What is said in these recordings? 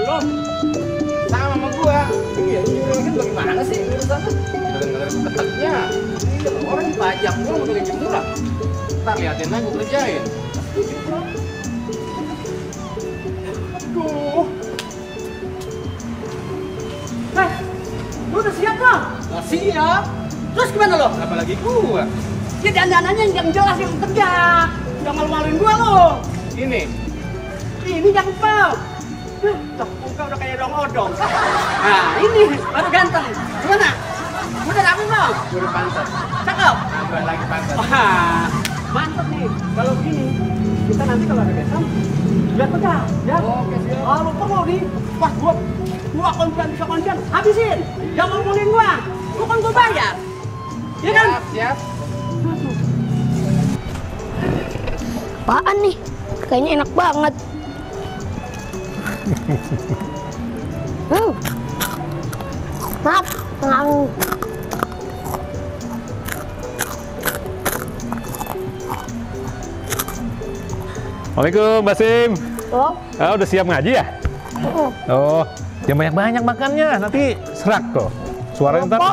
belum. Sama gua. Iya, nyuruh kan bagaimana sih urusan? Dengar keteknya. Iya, orang pajak gua mau gaji murah. Ntar liatin aja gua kerjain. Aduh. Lu udah siap belum? Udah siap. Terus gimana lo? Apalagi gua. Ya dandanannya yang jelas, yang tegak. Jangan malu-maluin gua lo. Ini yang pau. Muka udah kayak odong-odong. Nah, ini baru ganteng. Gimana? Udah rapi belum? Udah pantas. Cakep? Tambah lagi pantas. Wah, mantep nih. Kalau gini, kita nanti kalau ada besan, lihat pegang, ya? Oke, siap. Oh, lupa mau di pas gua konsen, bisa konsen, habisin. Jangan ngomongin gua. Lu kan gua bayar. Iya kan? Siap. Apaan nih? Kayaknya enak banget. Maaf, Assalamualaikum, Basim. Oh. Udah siap ngaji ya? Oh, jangan banyak-banyak makannya, nanti serak kok. Suaranya ntar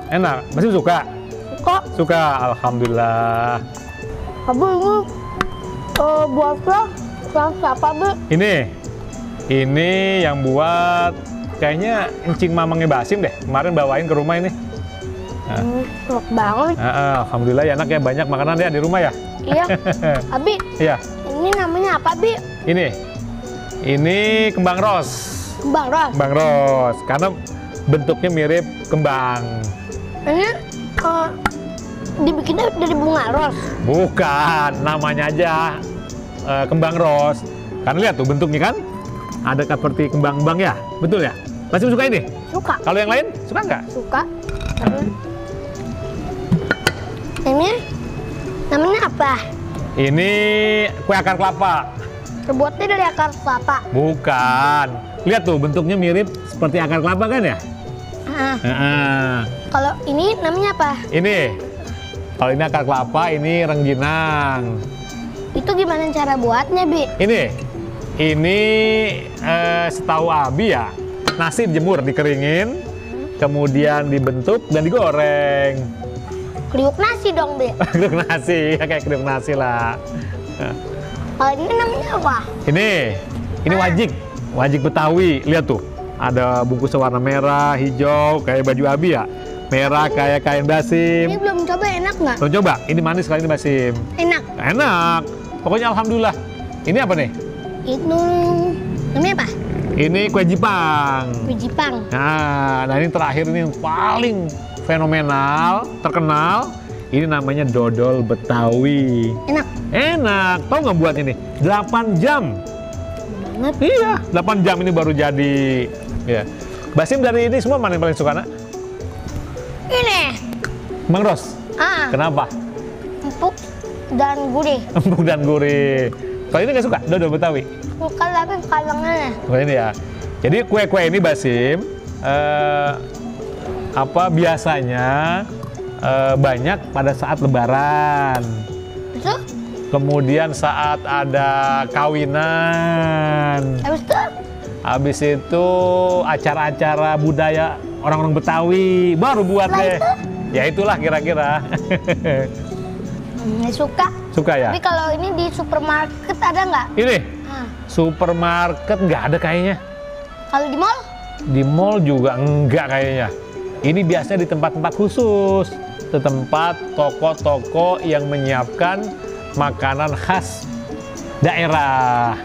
enak. Basim suka? Suka, alhamdulillah. Abi ini buatnya yang siapa, Bi? Ini yang buat kayaknya encing mamangnya Basim deh. Kemarin bawain ke rumah ini. Enak banget. Alhamdulillah ya, enak ya, banyak makanan ya di rumah ya. Iya. Abi. Iya. Ini namanya apa, Bi? Ini kembang ros. Kembang ros. Kembang ros, karena bentuknya mirip kembang. Ini dibikinnya dari bunga ros. Bukan, namanya aja kembang ros. Karena lihat tuh bentuknya kan, ada seperti kembang-kembang ya, betul ya? Masih suka ini? Suka. Kalau yang lain suka nggak? Suka. Ini namanya apa? Ini kue akar kelapa. Terbuatnya dari akar kelapa. Bukan. Lihat tuh bentuknya mirip seperti akar kelapa kan ya? Kalau ini namanya apa? Kalau ini akar kelapa, ini rengginang. Itu gimana cara buatnya, Bi? Ini setahu Abi ya, nasi dijemur, dikeringin, kemudian dibentuk dan digoreng. Kriuk nasi dong, Bi. Kriuk nasi, ya kayak kriuk nasi lah. Kalau ini namanya apa? Ini wajik Betawi. Lihat tuh, ada bungkus warna merah, hijau, kayak baju Abi ya. Merah kayak kain Basim. Ini belum coba, enak nggak? Belum coba? Ini manis kali ini Basim. Enak. Enak. Pokoknya alhamdulillah. Ini apa nih? Itu namanya apa? Ini kue Jipang. Kue Jipang. Nah ini terakhir ini yang paling fenomenal, terkenal. Ini namanya dodol Betawi. Enak. Tahu nggak buat ini? 8 jam. Banget. Iya, 8 jam ini baru jadi. Ya. Basim dari ini semua mana yang paling suka, nak? Ini. Kembang ros. Kenapa? Empuk dan gurih. Empuk dan gurih. Kalau ini nggak suka dodol Betawi? Suka tapi kalengnya. Oh ini ya. Jadi kue-kue ini Basim biasanya banyak pada saat Lebaran. Betul? Kemudian saat ada kawinan. Habis itu acara-acara budaya orang-orang Betawi baru buat deh. Ya itulah kira-kira. Suka. Suka ya? Tapi kalau ini di supermarket ada nggak? Ini? Supermarket nggak ada kayaknya. Kalau di mall? Di mall juga enggak kayaknya. Ini biasanya di tempat-tempat khusus. Di tempat toko-toko yang menyiapkan makanan khas daerah.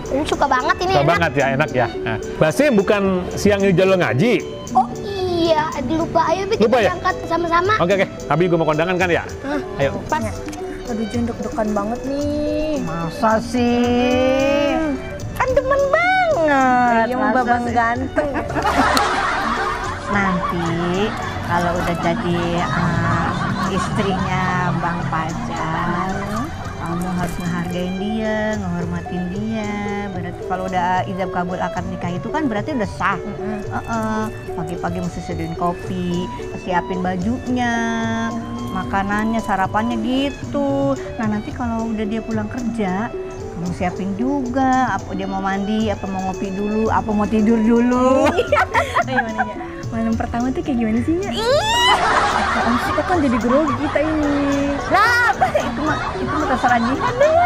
Ini suka banget ini. Suka banget ya, enak ya. Nah, Basim bukan siang ini jalur ngaji? Oh iya, lupa. Ayo kita berangkat sama-sama. Oke. Abi gue mau kondangan kan ya? Ayo. Pas. Aduh, Jun deg-degan banget nih. Masa sih? Kan demen banget. Yang babang ganteng. Nanti kalau udah jadi istrinya Bang Fajar, kamu harus menghargain dia, menghormatin dia. Berarti kalau udah ijab kabul akad nikah itu kan berarti udah sah. Pagi-pagi mesti sediain kopi, siapin bajunya, makanannya, sarapannya gitu. Nah nanti kalau udah dia pulang kerja, kamu Kamu siapin juga, apa dia mau mandi, apa mau ngopi dulu, apa mau tidur dulu. Gimana ya? Malam pertama tuh kayak gimana sih, Nya? Om sih kan jadi grogi kita ini. Lah, itu mah terserah dia deh.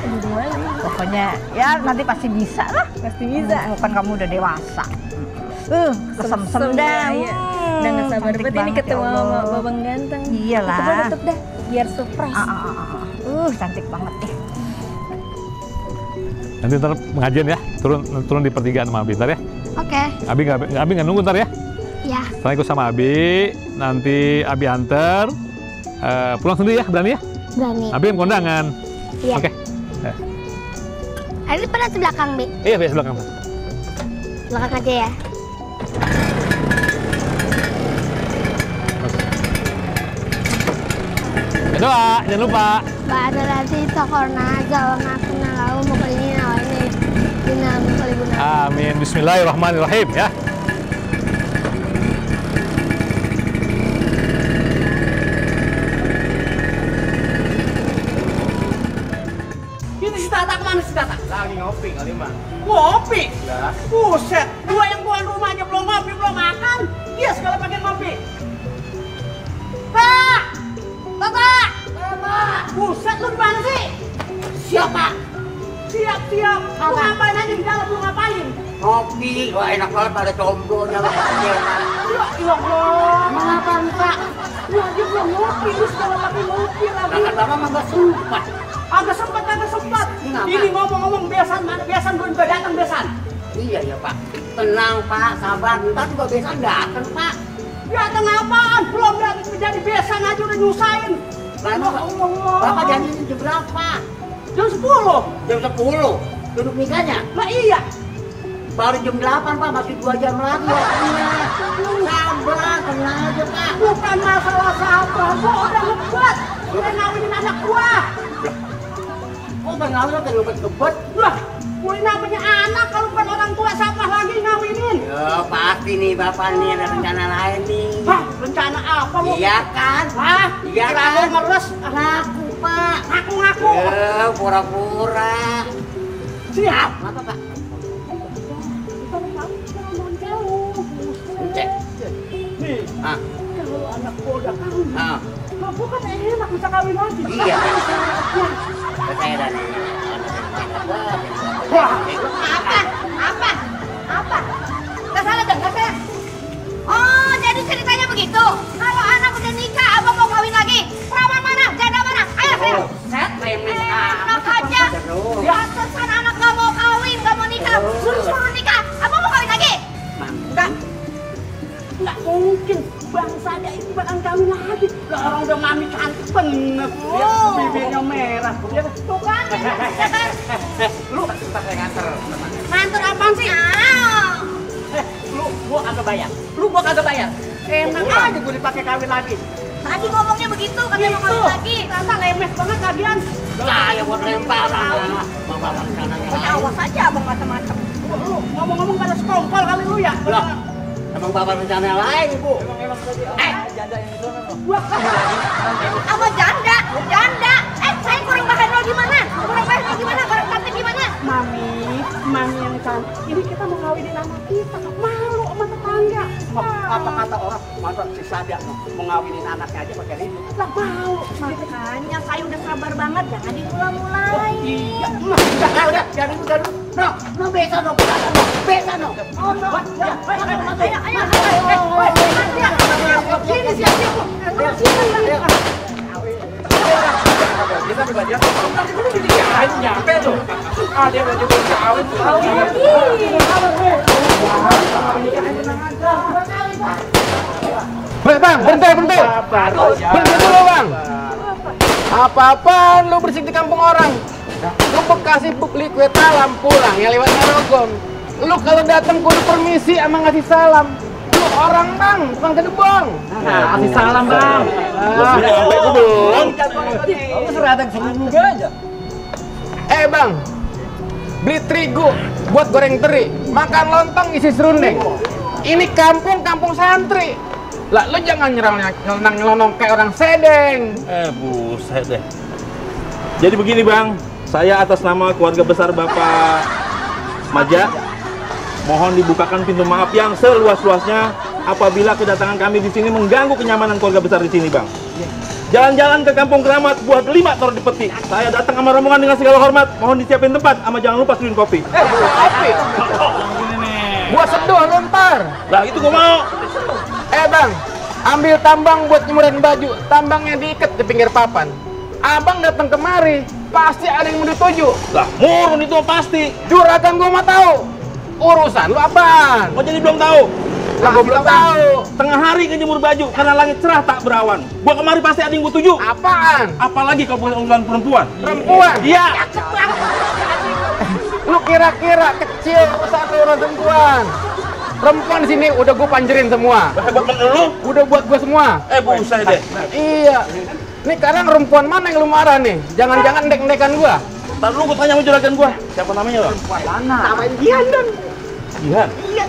Aduh, gimana? Pokoknya ya nanti pasti bisa lah. Pasti bisa. Kan kamu udah dewasa. Kesem-sem dah. Ya. Udah gak sabar Cantik banget ini banget, ketemu ya sama Allah. Babang ganteng. Iyalah. Tutup dah, biar surprise. Cantik banget deh. Nanti ntar pengajian ya, turun di pertigaan sama Abi ntar ya. Oke. Abi nggak nunggu ntar ya. Ya. Setelah ikut sama Abi, nanti Abi anter, pulang sendiri ya, berani ya? Berani. Abi yang kondangan. Iya. Oke. Ini pada di belakang, Bi. Iya, biasa belakang. Belakang aja ya. Doa, jangan lupa. Ba'da ladzi takorna jawabna kunna lahu muqrinina wa ini bina muqribuna. Amin. Bismillahirrahmanirrahim ya. Ini si Tata kemana si Tata? Lagi ngopi kali mah. Ngopi? Lah. Buset, dua yang tuan rumah aja belum ngopi, belum makan. Dia segala pakai ngopi. Pak! Tata! Buset, lu dimana sih? Siapa? Siap. Lu ngapain aja di dalam, lu ngapain? Ngopi, wah enak banget ada combronya lah. Ya Allah, mengapa Pak? Lu aja belum ngopi, lu segala pakai ngopi lagi. Nah, Bapak mah nggak sempat. Agak sempat. Kenapa? Ini ngomong-ngomong besan, mana besan belum juga datang besan. Iya ya Pak, tenang Pak, sabar. Ntar juga besan datang Pak. Datang apaan? Belum datang menjadi besan aja udah nyusahin. Bapak janjinya jam berapa? Jam 10. Jam 10. Duduk nikahnya. Lah iya. Baru jam 8 Pak, masih 2 jam lagi waktunya. Sabar, tenang aja Pak. Bukan masalah sabar, gua udah ngebet. Udah ngawinin anak gua. Oh Bang Laura tergebet-gebet. Lah, gua ini namanya anak kalau bukan orang tua siapa lagi ngawinin? Ya pasti nih Bapak nih ada rencana lain nih. Hah, rencana apa lu? Iya kan? Hah? Iya Kira kan? gua ngeres. Ngaku Pak. Ngaku-ngaku. Ya pura-pura. Siap. Apa Pak? Cek. Cek. Nih, Ah, kalau anak gua udah kawin, ah. nah gua kan enak bisa kawin lagi. Iya. Ya. Saya dan Wah, Apa? Gak salah dengar saya. Oh, jadi ceritanya begitu. Kalau anak udah nikah, abang mau kawin lagi. Perawan mana? Janda mana? Ayo, saya. set remes Enak aja. Pantesan anak gak mau kawin, gak mau nikah. Suruh nikah. Abang mau kawin lagi? Nggak mungkin bangsa dia itu bakal kawin lagi. Lah orang udah mami cantik bener. Lihat bibirnya merah. Lihat tuh kan. Lu sebentar saya nganter. Ngantur apaan sih? Gua kagak bayar. Gua kagak bayar. Enak aja gua dipakai kawin lagi. Tadi ngomongnya begitu, katanya mau kawin lagi. Rasa lemes banget kalian. saya buat lempar mau bawa rencananya Awas aja abang macam-macam. Lu ngomong-ngomong pada sekongkol kali lu ya. loh emang bapak rencana lain ibu Wah, Sama janda. Saya kurang bahan lo gimana? Kurang cantik gimana? Mami yang cantik. Ini kita mau ngawinin anak kita. Malu sama tetangga. Kata-kata orang, masa si Sadia mau ngawinin anaknya aja pakai ribut. Lah malu. Makanya saya udah sabar banget, jangan dimulai-mulai. Iya, udah jangan dulu no besa no Oh no, ayo. Sini siapa? Kita belajar. Nyampe tuh. Dia belajar kawin. Bang, berhenti dulu bang. Apa-apaan lu bersih di kampung orang? Lu bekasi beli kue talam pulang ya lewat Narogong. Lu kalau datang kudu permisi sama ngasih salam. Lu orang bang, bukan kedebong. Kasih salam bang. Sampai ku belum. Kamu serata juga aja. Bang, beli terigu buat goreng teri, makan lontong isi serundeng. Ini kampung santri. Lah lu jangan nyelonong kayak orang sedeng. Buset deh. Jadi begini bang, Saya atas nama keluarga besar Bapak Maja, mohon dibukakan pintu maaf yang seluas-luasnya apabila kedatangan kami di sini mengganggu kenyamanan keluarga besar di sini, Bang. Jalan-jalan ke Kampung Keramat buat 5 taruh di peti. Saya datang sama rombongan dengan segala hormat. Mohon disiapin tempat, sama jangan lupa seduhin kopi. Kopi? Gua seduh lu ntar. Lah itu gua mau. Bang, ambil tambang buat nyemurin baju. Tambangnya diikat di pinggir papan. Abang datang kemari, pasti ada yang mau dituju. Lah murun itu pasti. Juragan gua mah tahu. Urusan lu apaan? Oh jadi belum tahu? Lah gua belum tahu. Tengah hari ngejemur baju karena langit cerah tak berawan. Gua kemari pasti ada yang gua tuju. Apaan? Apalagi kalau bukan urusan perempuan. Perempuan? Iya. Lu kira-kira kecil urusan perempuan? Perempuan di sini udah gua panjerin semua. Hebat bener lu. Udah buat gua semua. Buset deh. Iya. Nih kadang perempuan mana yang lu marah nih? Jangan-jangan ndek-ndekan gua. Ntar lu gua tanya sama juragan gua. Siapa namanya lo? Namanya Jihan dong. Jihan? Iya.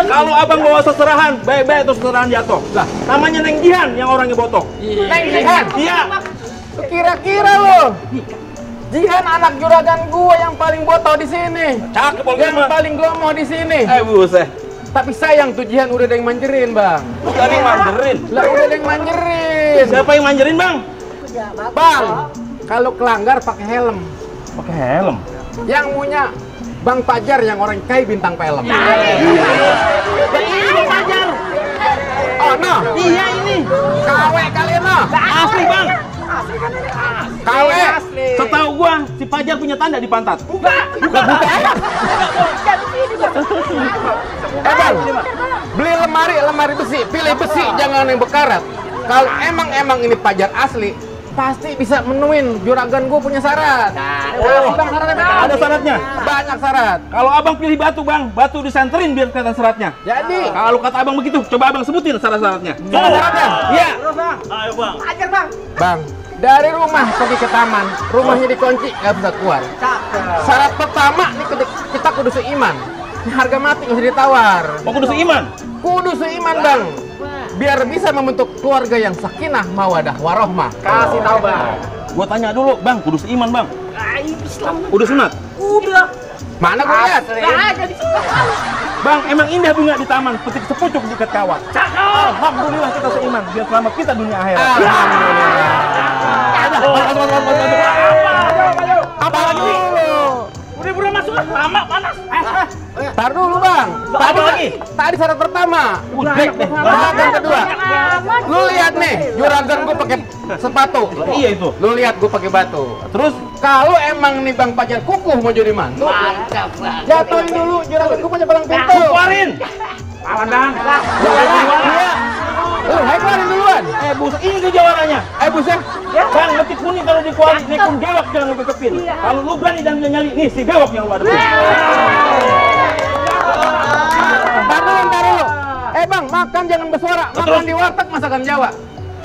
Kalau abang bawa seserahan, baik-baik terus seserahan jatuh. Lah, namanya Neng Jihan yang orangnya botok. Neng Jihan? Iya. Kira-kira lo? Jihan anak juragan gua yang paling botok di sini. Cakep yang paling glomo di sini. Buset. Tapi sayang tuh Jihan udah ada yang manjerin, Bang. Udah ada yang manjerin? Lah udah ada yang manjerin. Siapa yang manjerin, Bang? Bang, kalau kelanggar pakai helm. Pakai helm? Yang punya Bang Pajar yang orang kaya bintang film. Ini Pajar. Oh, no. Iya ini. KW kalian, no. Asli, Bang. KW. Setahu gua si Pajar punya tanda di pantat. Bukan. Bang, beli lemari besi, pilih besi, jangan yang bekarat. Kalau emang ini Pajar asli, pasti bisa menuin juragan gua punya syarat. Bang, syaratnya ada syaratnya. Banyak syarat. Kalau abang pilih batu, Bang, batu disenterin biar kelihatan syaratnya. Jadi, kalau kata abang begitu, coba abang sebutin syarat-syaratnya. Syaratnya? Iya. Ayo Bang. Ajar Bang. Bang, dari rumah pergi ke taman, rumahnya dikunci, nggak bisa keluar. Syarat pertama nih kita kudu seiman. Ini harga mati nggak usah ditawar. Oh, kudu seiman? Kudu seiman, Bang. Biar bisa membentuk keluarga yang sakinah, mawadah, warohmah. Kasih tahu, Bang. Gua tanya dulu, Bang, kudu seiman, Bang. Islam. Udah sunat? Udah. Mana gua lihat? Jadi Bang, emang indah bunga di taman, petik sepucuk di ikat kawat. Alhamdulillah kita seiman, biar selamat kita dunia akhirat. Apa lagi? Udah masuk lah, lama panas. Tar dulu, Bang. Tadi syarat pertama. Syarat yang kedua. Lu lihat nih, juragan gua pakai sepatu. Iya itu. Lu lihat gua pakai batu. Terus kalau emang nih Bang Pajar kukuh mau jadi mantu, mantap, Bang. jatuhin dulu juragan gua punya palang pintu. Keluarin. Awan, Bang. Iya. Lu keluarin duluan. Bus, ini tuh jawarannya. Buset. Bang, metik kuning kalau dikeluarin, nih kun bewok jangan lu kekepin. Kalau lu berani dan nyali, nih si bewok yang lu ada. Tar dulu. Bang, makan jangan bersuara. Makan di warteg masakan Jawa.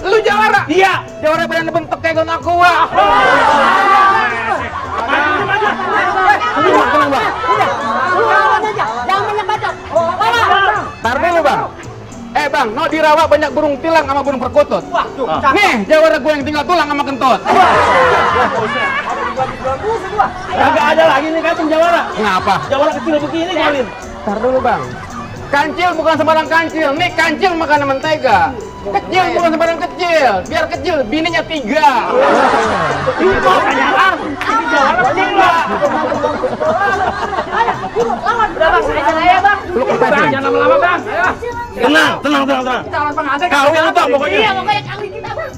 Lu jawara? Iya. Jawara badan bentuk kayak gon aku, Wak. Tenang, Bang. Jangan banyak bacot. Tar dulu, Bang. Bang, no di rawa banyak burung tilang sama burung perkutut. Nih, jawara gue yang tinggal tulang sama kentut. Kagak ada lagi nih kancing jawara. Ngapa? Jawara kecil begini kalian. Tar dulu, Bang. Kancil bukan sembarang kancil. Nih kancil makanan mentega. Kecil bukan sembarang kecil. Biar kecil, bininya 3. Itu kenyataan. Ini jawara tiga. Lawan berapa saja lah ya, Bang. Lu kepesin. Jangan lama-lama, Bang. Tenang. Kawin lu tak pokoknya. Iya, pokoknya kawin kita, Bang.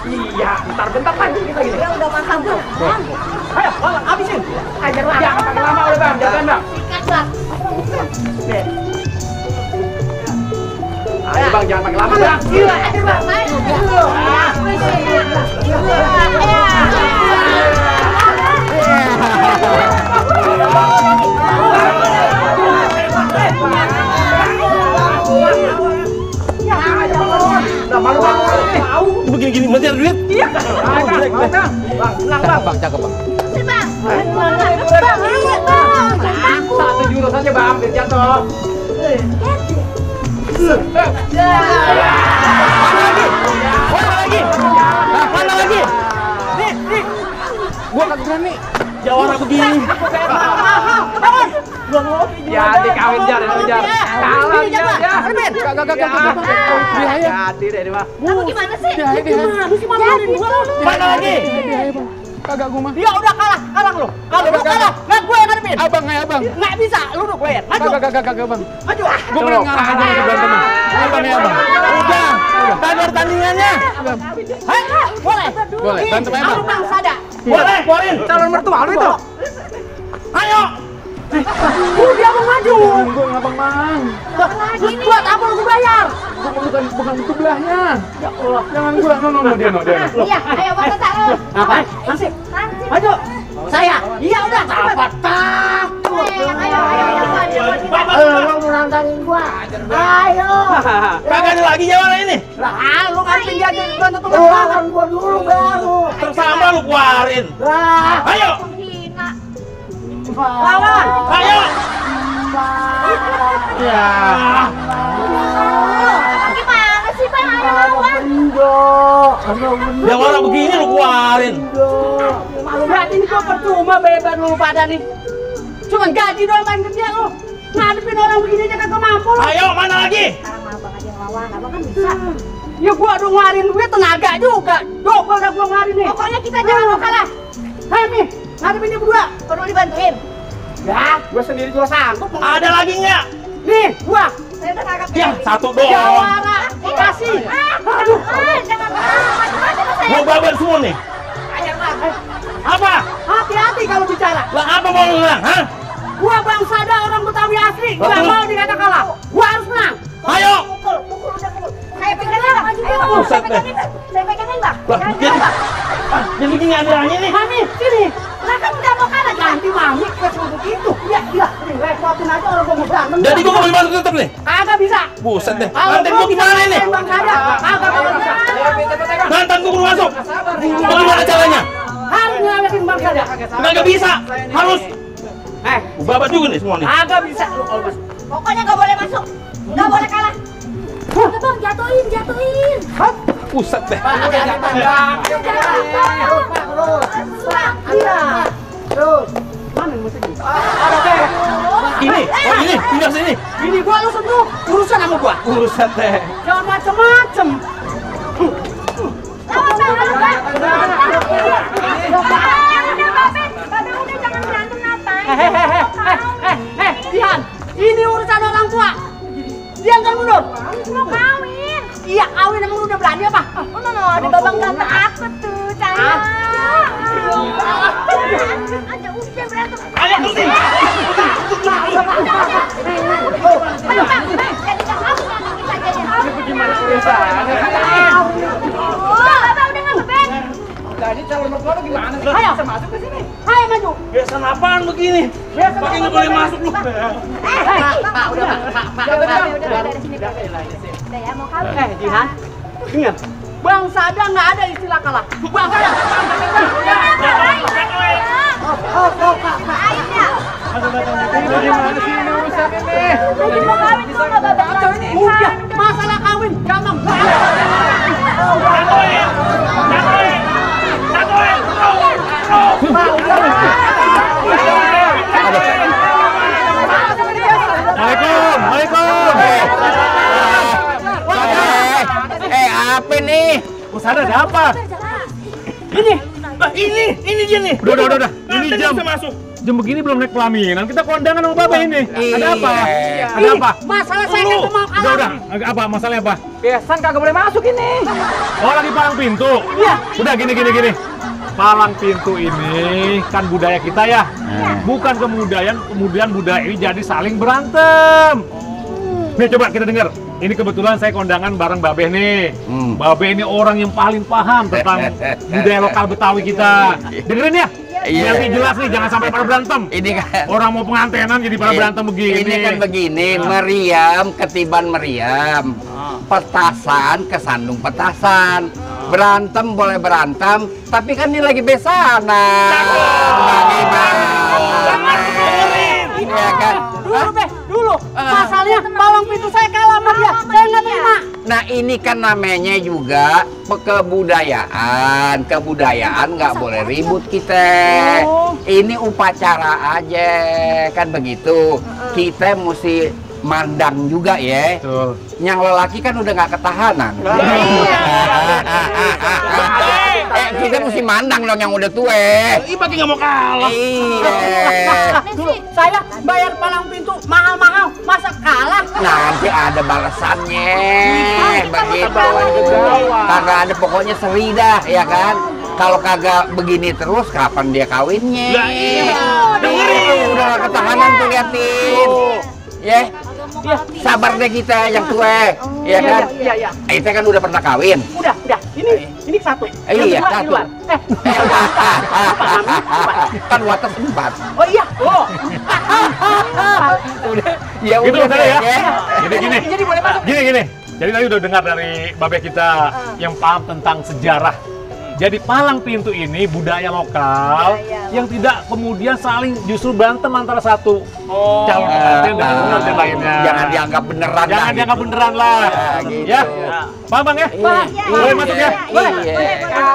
Iya, bentar lagi kita gitu. Ya udah makan, Bang. Ayo, habisin. Ajar Bang. Jangan pakai lama udah, Bang. Jangan, Bang. Sikat, Bang. Ayo, Bang, jangan pakai lama, Bang. Iya, ajar Bang. Begini-gini, masih ada duit? Iya. Cakep, Bang. Bang. Satu jurus saja, Bang, biar jatuh. Mana lagi? Nih. berani. Jawara begini. Jadi kawin jar. Kalah dia. Gak. Jadi deh, Bang. Kamu gimana sih? Mana lagi? Kagak gua mah. Ya udah kalah lu. Kalau lu kalah, nggak gue yang ngadepin. Abang. Nggak bisa, lu udah player. Maju. Kagak, Bang. Maju. Gua bener ngalah aja untuk berantem. Abang ya, Bang. Udah. Tanya tandingannya. Hei, boleh. Boleh, berantem aja, Bang. Aku Bang Sada. Boleh, keluarin. Calon mertua lu itu. Ayo. Dia mau maju. Gua ngabang, Mang. Buat apa lu bayar? Bukan itu belahnya. Ya Allah, jangan gua. No, dia. Iya, ayo Bang Sada lu. Ngapain? Masih. Maju. Saya. Iya udah. Apa takut? Ayo. Lu menantangin gua. Ayo. Kagak ada lagi Jawara ini. Lah, lu kan tinggal di bantu teman. Lawan gua dulu baru. Tersama lu keluarin. Lah. Ayo. Hina. Lawan. Ayo. Ya. Gimana sih Bang? Ayo lawan. Jawara begini lu keluarin. Berarti ini kok percuma beban lu pada nih. Cuman gaji doang main kerja lu. Ngadepin orang begini aja kagak mampu lu. Ayo, mana lagi? Sekarang mah Abang aja yang lawan. Abang kan bisa. Ya gua udah ngeluarin duit tenaga juga. Double udah gua ngeluarin nih. Pokoknya kita jangan mau kalah. Hei nih, ngadepin dia berdua. Perlu dibantuin. Ya, gua sendiri juga sanggup. Ada lagi nggak? Nih, gua. Saya udah nangkap Ya, satu doang. Jawara, kasih. Aduh, jangan macam-macam saya. Mau babar semua nih. Apa? Hati-hati kalau bicara. Lah apa mau lu bilang? Hah? Gua Bang Sada orang Betawi asli. Gak mau dikata kalah. Gua harus menang. Ayo. Pukul, udah pukul. Saya pegangin Bang. Ayo, Buset deh. saya pegangin Bang. Lah, Jangan jadi Bang. jadi begini adanya nih. Mami, sini. Lah kan udah mau kalah jangan. Ganti Mami ke begitu. Iya. Nih, repotin aja orang gua mau berantem. Jadi gua boleh masuk tetep nih. Kagak bisa. Buset deh. Kalau Mantan gua gimana ini? Bang Sada, kagak bisa. Mantan gua perlu masuk. Bagaimana caranya? Harus ngawetin Bang Sada. Kagak bisa. Harus. Gua babat juga nih semua nih. Kagak bisa lu kalau masuk. Pokoknya nggak boleh masuk. Nggak boleh kalah. Udah Bang, jatuhin. Buset deh. Terus. Mana musiknya? Ini, oh ini, pindah sini. Ini gua lu sentuh, urusan sama gua. Urusan deh. Jangan macem-macem. Dian, ini urusan orang tua. Dian jangan mundur. Mau kawin. Iya, kawin emang udah berani apa? Ada babang ganteng aku tuh, sayang. Ada ujian berantem. Ayo pusing. Ayo Bang, jadi kamu ganteng kita aja. Gimana kebiasaannya? Abang udah nggak ngeband. Jadi calon mertua lu gimana sih? Ayo. Bisa masuk ke sini. Ayo maju. Biasa apaan begini? Pakai nggak boleh masuk lu. Udah sini. Udah ya mau kawin. Jihan, ingat. Bang Sada nggak ada istilah kalah. Bang Sada. Ayo ya. Gimana sih ini urusan ini? Lagi mau kawin kok nggak babak Udah, masalah kawin gampang. Waalaikumsalam. Apa nih? Sada ada apa? Ini dia nih. Udah. Ini Mantan jam bisa masuk. jam begini belum naik pelaminan. Kita kondangan sama Bapak ini. Ada apa? Ada apa? Masalah saya kan mau kalah. Udah. Agak apa? Masalahnya apa? Besan kagak boleh masuk ini. Oh, lagi palang pintu. Iya. Udah gini. Palang pintu ini kan budaya kita ya. Bukan kemudian budaya ini jadi saling berantem. Nih coba kita dengar. Ini kebetulan saya kondangan bareng Babeh nih. Babeh ini orang yang paling paham tentang budaya lokal Betawi kita. Dengerin ya. Biar lebih jelas nih, jangan sampai pada berantem. Ini kan Orang mau pengantenan jadi pada berantem begini. Ini kan begini, meriam ketiban meriam, petasan kesandung petasan. Berantem boleh berantem, tapi kan ini lagi besanan. Dulu, masalahnya palang pintu saya kalah sama dia. Saya nggak terima. Nah ini kan namanya juga kebudayaan. Kebudayaan nggak boleh ribut kita. Ini upacara aja kan begitu. Kita mesti mandang juga ya. Betul. Yang lelaki kan udah nggak ketahanan. Kita mesti mandang dong yang udah tua. Ih, bagi nggak mau kalah. Iya. Dulu saya bayar palang pintu mahal-mahal, masa kalah? Nanti ada balasannya. Begitu. Kagak ada pokoknya seri dah, ya kan? Kalau kagak begini terus, kapan dia kawinnya? Lah iya. Udah gak ketahanan tuh liatin. Ya. Sabar deh kita yang tua, ya kan? Iya. Kita kan udah pernah kawin. Udah. Ini satu. Iya, Yang kedua di satu. luar. Kan water 4. Oh iya. Oh. Ya Gitu udah Ustaz ya. deh. Gini. Jadi boleh masuk. Gini. Jadi tadi udah dengar dari babe kita yang paham tentang sejarah. Jadi palang pintu ini budaya lokal yang tidak kemudian saling justru berantem antara satu calon pengantin dengan pengantin lainnya. Jangan dianggap beneran. Jangan lah, dianggap gitu. beneran lah. Gitu. Ya. Paham Bang ya? Boleh masuk ya? Boleh.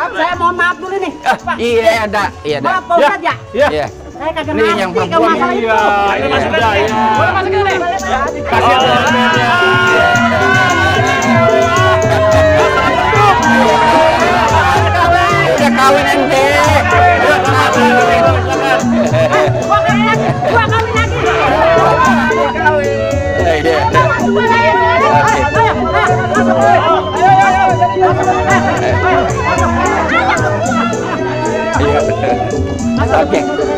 Saya mohon maaf dulu nih. Pak. Iya ada. Maaf Pak Ustadz ya. Ya. Iya. Saya kagak Ini yang ngerti kalau perempuan. masalah itu. Iya, ini masuk aja. Boleh masuk ini. Kasih ya. Udah kawin ente. Gua kawin lagi. Oke.